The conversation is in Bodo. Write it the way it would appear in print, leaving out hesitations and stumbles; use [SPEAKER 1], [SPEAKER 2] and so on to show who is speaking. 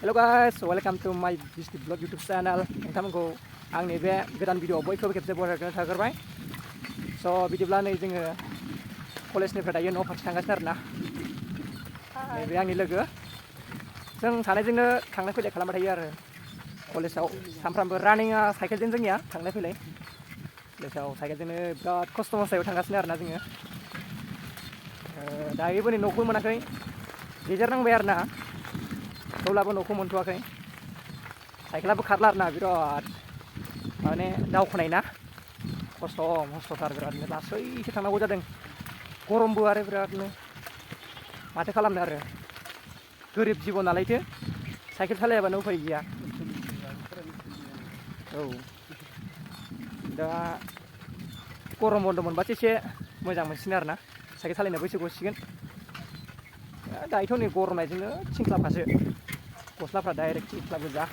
[SPEAKER 1] Hello guys, welcome to my Disney Vlog YouTube channel. नोंथांमोनखौ आंनि बे गोदान भिडिअ बयखौबो खेबसे बरायनो थागोरबाय। स' बिदिब्ला नै जोङो कलेजनिफ्राय दायो न' फारसे थांगासिनो आरोना। नैबे आंनि लोगो। जों सानैजोंनो थांलाय फैलाय खालामबाय थायो आरो कलेजाव सानफ्रामबो रानिंआ साइकेलजों जोंनिया थांलाय फैलाय। कलेजाव साइकेलजोंनो बिराद खस्थ' मस्थायाव थांगासिनो आरोना जोङो। दायोबो नै न'खौ मोनाखै। गेजेरनांबाय आरोना। थेवब्लाबो न'खौ मोनथ'वाखै। साइकेलाबो खारला आरोना बिराद माने दावखोनाय ना खस्थ'थार बिरादनो लासैसो थांनांगौ जादों। गरमबो आरो बिरादनो माथो खालामनो आरो गोरिब जिबन नालायथो साइकेल सालायाबानो उफाय गैया। औ दा गरम बन्द मोनबासो एसे मोजां मोनसिगोन आरोना साइकेल सालायनो बैसो गसिगोन। दायोथ' नै गरमनायजोंनो थिंख्लाबखासो गस्लाफ्रा डाइरेक्ट थिंख्लाब गोजा।